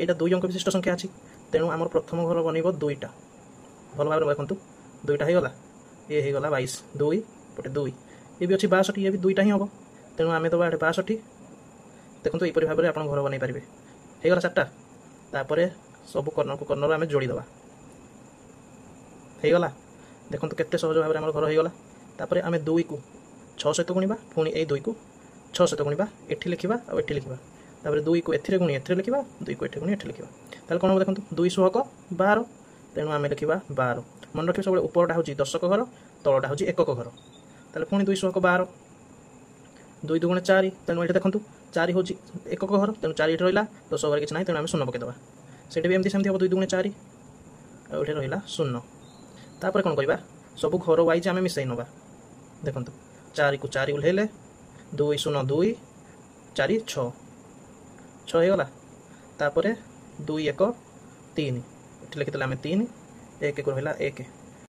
ଏଇଟା 2 ଅଙ୍କ ବିଶିଷ୍ଟ ସଂଖ୍ୟା ଅଛି, ତେଣୁ ଆମର ପ୍ରଥମ ଘର ବନିବ 2ଟା। ଭଲ ଭାବରେ ଦେଖନ୍ତୁ, 2ଟା ହେଇଗଲା, ଇଏ ହେଇଗଲା 22, 2 ପଟେ 2। ଇଏ ବି ଅଛି 62, ଇଏ ବି 2ଟା ହିଁ ହେବ, ତେଣୁ ଆମେ ଦେବା ଏଠି 62। ଦେଖନ୍ତୁ, ଏହିପରି ଭାବରେ ଆପଣ ଘର ବନେଇ ପାରିବେ। ହେଇଗଲା 4ଟା। ତାପରେ ସବୁ କର୍ଣ୍ଣରକୁ କର୍ଣ୍ଣର ଆମେ ଯୋଡ଼ିଦେବା। ହେଇଗଲା, ଦେଖନ୍ତୁ କେତେ ସହଜ ଭାବରେ ଆମର ଘର ହେଇଗଲା। ତାପରେ ଆମେ 2କୁ 6 ସହିତ ଗୁଣିବା, ପୁଣି ଏଇ 2କୁ 6 ସହିତ ଗୁଣିବା, ଏଠି ଲେଖିବା ଆଉ ଏଠି ଲେଖିବା। ତାପରେ 2କୁ ଏଥିରେ ଗୁଣି ଏଥିରେ ଲେଖିବା, 2କୁ ଏଠି ଗୁଣି ଏଠି ଲେଖିବା। ତାହେଲେ କ'ଣ ହେବ ଦେଖନ୍ତୁ, 2 ସୁହକ 12, ତେଣୁ ଆମେ ଲେଖିବା 12। ମନେ ରଖିବେ ସବୁବେଳେ, ଉପରଟା ହେଉଛି ଦଶକ ଘର, ତଳଟା ହେଉଛି ଏକକ ଘର। ତାହେଲେ ପୁଣି 2 ସୁହକ 12, 2 ଦୁଗୁଣେ 4। ତେଣୁ ଏଠି ଦେଖନ୍ତୁ, 4 ହେଉଛି ଏକକ ଘର, ତେଣୁ 4 ଏଠି ରହିଲା। ଦଶକ ଘରେ କିଛି ନାହିଁ, ତେଣୁ ଆମେ 0 ପକାଇଦେବା। ସେଠି ବି ଏମିତି ସେମିତି ହେବ, 2 ଦୁଗୁଣେ 4, ଆଉ ଏଠି ରହିଲା 0। ତାପରେ କ'ଣ କରିବା? ସବୁ ଘର ୱାଇଜ୍ ଆମେ ମିଶାଇ ନେବା। ଦେଖନ୍ତୁ, 4କୁ 4 ଓହ୍ଲେଇଲେ 2 0 2, 4 6, 6 ହେଇଗଲା। ତାପରେ 2 1 3, ଏଠି ଲେଖିଦେଲେ ଆମେ 3, 1କୁ ରହିଲା 1।